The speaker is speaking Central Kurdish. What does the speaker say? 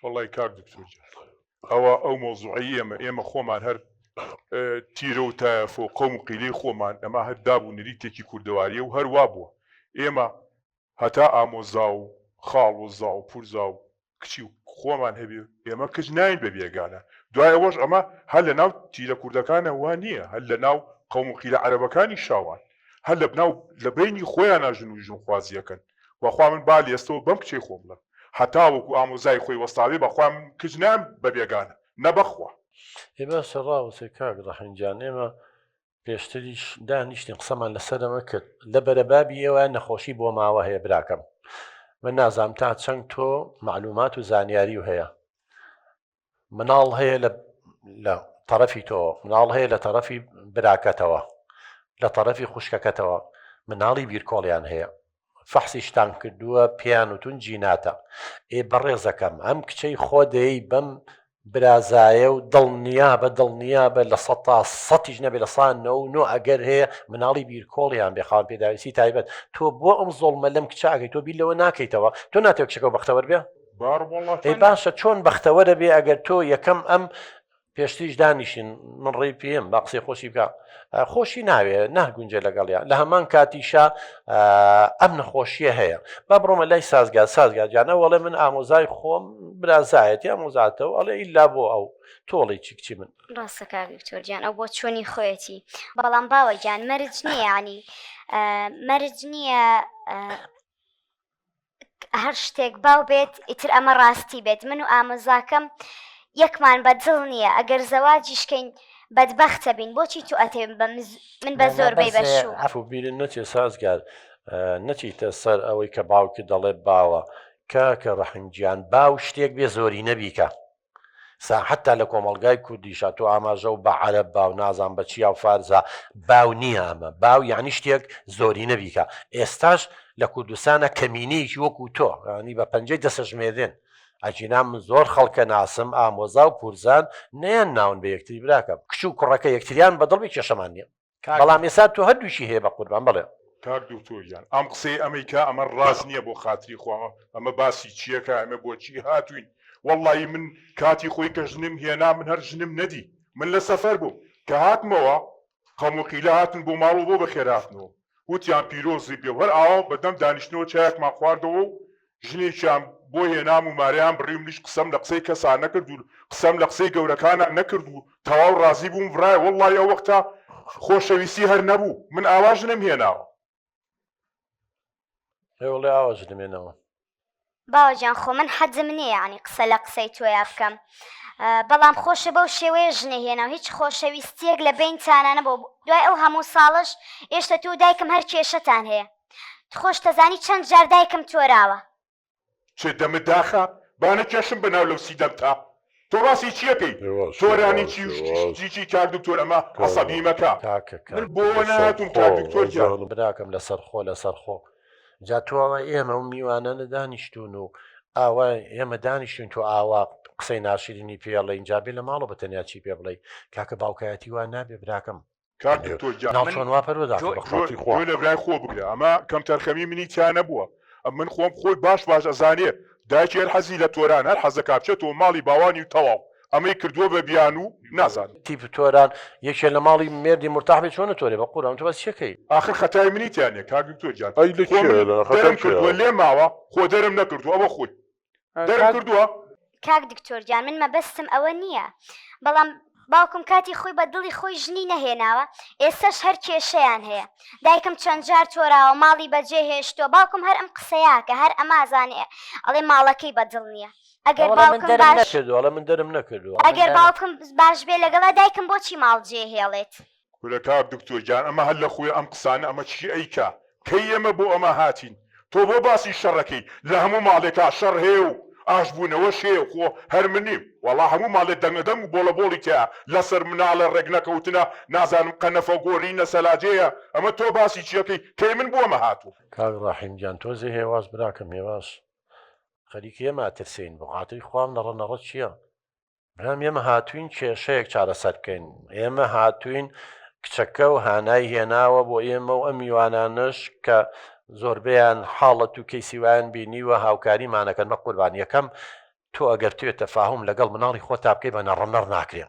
وەڵای کاک دکتۆر گیان ئەوە ئەو مەوزوعەی ئێمە ئێمە خۆمان هەر تیرە و تایەفە و قەوم و قیلەی خۆمان ئەمە هەر داب و نریتێکی کوردەواریە و هەر وا بووە ئێمە هەتا ئامۆزا و خاڵ و زا و پورزا و کچی و خۆمان هەبێ ئێمە کچ ناین بە بێگانە دوای ئەوەش ئەمە هەر لە ناو تیرە کوردەکانە وا نییە هەر لە ناو قەوم و قیلە عەرەبەکانی شاوان هەر لە ناو لە بەینی خۆیانا ژن و ژنخوازیەکەن بەخوا من با لێستەوە بەم کچەی خۆم بڵێم هەتاوەکو ئامۆزای خۆی وەستاوێ بەخوا من کچ نام بە بێگانە نە بەخوا. ئێ باشە ڕاوەسێ کاک ڕەحیم گیان ئێمە پێشتریش دانیشتین قسەمان لەسەر ئەمە کرد لە بەرەبابی ئێوە نەخۆشی بۆ ماوە هەیە براکەم من نازانم تا چەند تۆ معلومات و زانیاری و هەیە مناڵ هەیە لە لە تەڕەفی تۆ مناڵ هەیە لە تەڕەفی براکەتەوە لە تەڕەفی خوشکەکەتەوە مناڵی بیرکۆڵیان هەیە فەحسیشتان کردووە پێیان وتون جیناتە ئێ بەڕێزەکەم ئەم کچەی خۆ دەیەی بەم برازایە و دڵنیابە دڵنیابە لە سە تا سەتیش نەبێ لە سا نۆ و نۆ ئەگەر هەیە مناڵی بیرکۆڵیان بێ خاوەن پێداویستی تایبەت تۆ بۆ ئەم زۆڵمە لەم کچە ئەگەی تۆ بیر لەوە ناکەیتەوە تۆ ناتەوێ کچەکە بەختەوەر بێ ئەی باشە چۆن بەختەوەرە بێ ئەگەر تۆ یەکەم ئەم پێشتریش دانیشین من ڕێی پێم با قسەی خۆشی بکە خۆشی ناوێ ناگونجێ لەگەڵیان لە هەمان کاتیشا ئەم نەخۆشیە هەیە با بڕۆمە لای سازگار سازگار جانە وەڵێ من ئامۆزای خۆم برازایەتی ئامۆزاتەوە ئەڵێ ئیلا بۆ ئەو تۆڵی چی کچی من ڕاستە کاک دکتۆر گیان ئەو بۆ چۆنی خۆیەتی بەڵام باوە گیان مەرج نییە ینی مەرج نییە هەر شتێک باو بێت ئیتر ئەمە ڕاستی بێت من و ئامۆزاکەم یەکمان بە دڵ نییە ئەگەر زەواجیشکەین بەدبەختە بین بۆچی تو ئەتێ بە من بە زۆر بەی بەشوو عەفو بیرت نەچێ سازگار نەچیتە سەر ئەوەی کە باوکت دەڵێ باوە کاکە ڕەحیم گیان باو شتێک بێ زۆری نەبیکە سا حتا لە کۆمەڵگای کوردیشا تۆ ئاماژە و بە عەرەب باو نازان بە چیا و فارزا باو نییە ئەمە باو یعنی شتێک زۆری نەبیکە ئێستاش لە کوردستانە کەمینەیەکی وەکو تۆ ینی بە پەنجەی دەسەژمێرێن ئەگینا من زۆر خەڵکە ناسم ئامۆزا و پورزان نەیان ناون بە یەکتری براکەم کچ و کوڕەکە یەکتریان بەدڵ بێ کێشەمان نییە بەڵام ئێستا تۆ هەردووکی هەیە بە قوربان بەڵێ. کاک دکتۆر گیان ئەم قسەی ئەمەی کا ئەمە ڕاست نیە بۆ خاتری خوا ئەمە باسی چیەکا ئەمە بۆچی هاتوین وەڵڵایی من کاتی خۆی کە ژنم هێنا من هەر ژنم نەدی من لە سەفەر بووم کە هاتمەوە قەم و قیلە هاتن بۆ ماڵەوە بۆ بەخێرهاتنەوە وتیان پیرۆزی بێ و هەر ئاوا بە دەم دانیشتنەوە چایەکمان خواردەوە و ژنێکیان بۆ هێنام و مارەیان بڕی و منیش قسەم لە قسەی کەسا نەکرد و قسەم لە قسەی گەورەکانا نەکرد و تەواو ڕازی بووم ڤرای وەڵڵاهی ئەو وەختە خۆشەویستی هەر نەبوو من ئاوا ژنم هێناوە. ئێ وەڵێ ئاوا ژنم هێناوە. باوە گیان خۆ من حەزم نییە یانی قسە لە قسەی تۆیا بکەم بەڵام خۆشە بەو شێوەیە ژنە هێنا و هیچ خۆشەویستیەک لە بینتانە نەبوو دوای ئەو هەموو ساڵەش ئێشتە تۆ و دایکم هەر کێشەتان هەیە خۆش تەزانی چەند جار دایکم تۆراوە. چ دەمت داخە با نەکێشم بە ناو لەو سیدەمتا تۆ باسی چیەکەی تۆرانی چی و شتی چی کاک دکتۆر ئەمە عەسەبی مەکە من بۆ نەهاتوم کاک دکتۆر گیان. براکەم لەسەرخۆ لەسەرخۆ جا تۆ ئەوە ئێمە و میوانانە دانیشتوون و ئاوا ئێمە دانیشتوین تۆ ئاوا قسەی ناشرینی پێڵێین جا بێ لە ماڵەوە بە تەنیا چی پێ بڵێی کاکە باوکایەتی وا نابێ براکەم کاک دکتۆر گیان ناو چۆن وا پەروەردە جۆ جۆ لە برای خۆ بگرە ئەمە کەمتەرخەمی منی تیا نەبووە من خۆم خۆی باش باش ئەزانێ دایکی هەر حەزی لە تۆران هەر حەزەکا بچێتەوە ماڵی باوانی و تەواو ئەمەی کردووە بە بیانوو نازانم. تیپ تۆران یەکێ لە ماڵی مێردی مورتاح بێ چۆنە تۆرێ بە قورئان تۆ باسی چیەکەی. ئاخر خەتای منی تیا نیە کاک دکتۆر گیان ئەی لە خۆ کێ من لە خەتای دەرم کێیە؟ کردووە لێم ماوە خۆ دەرم نەکردووە ئەوە خۆی دەرم کاک کردووە. کاک دکتۆر گیان من مەبەستم ئەوە نییە بەڵام باوکم کاتی خۆی بە دڵی خۆی ژنی نەهێناوە ئێستەش هەر کێشەیان هەیە دایکم چەند جار تۆراوە ماڵی بەجێ هێشتووە باوکم هەر ئەم قسەیاکە هەر ئەمازانێ ئەڵێ ماڵەکەی بە دڵ نییە ئەگەر ئەڵێ من باوکم دەرم باش نەکردووە ئەڵێ من دەرم نەکردووە ئەڵێ من ئەگەر دەرم باوکم باش بێ لەگەڵا دایکم بۆچی ماڵ جێ هێڵێت؟ کورە کاک دکتۆر گیان ئەمە هەر لە خۆی ئەم قسانە ئەمە چی ئەیکا کەی ئێمە بۆ ئەمە هاتین تۆ بۆ باسی شەڕەکەی لە هەموو ماڵێکا شەڕ هەیە و ئاش بوونەوەش هەیە خۆ هەر من نیم وەڵا هەموو ماڵێ دەنگە دەنگ و بۆڵە بۆڵی تیایە لەسەر مناڵە ڕێک نەکەوتنە نازانم قەنەفە گۆڕینە سەلاجەیە ئەمە تۆ باسی چیەکەی کەی من بۆ ئەمە هاتووم. کاک ڕەحیم گیان تۆزێ هێواش براکەم هێواش. خەریکە ئێمە ئەترسێین بۆ خاتری خوام نەڕە نەڕە چییە برام ئێمە هاتوین کێشەیەک چارەسەر بکەین ئێمە هاتوین کچەکە و هانای هێناوە بۆ ئێمە و ئەم میوانانەش کە زۆربەیان حاڵەت و کەیسی وایان بینیوە هاوکاریمانەکەن بە قوربان یەکەم. تۆ ئەگەر توێ تەفاهوم لەگەڵ مناڵی خۆتا بکەی بە نەڕەنەڕ ناکرێ.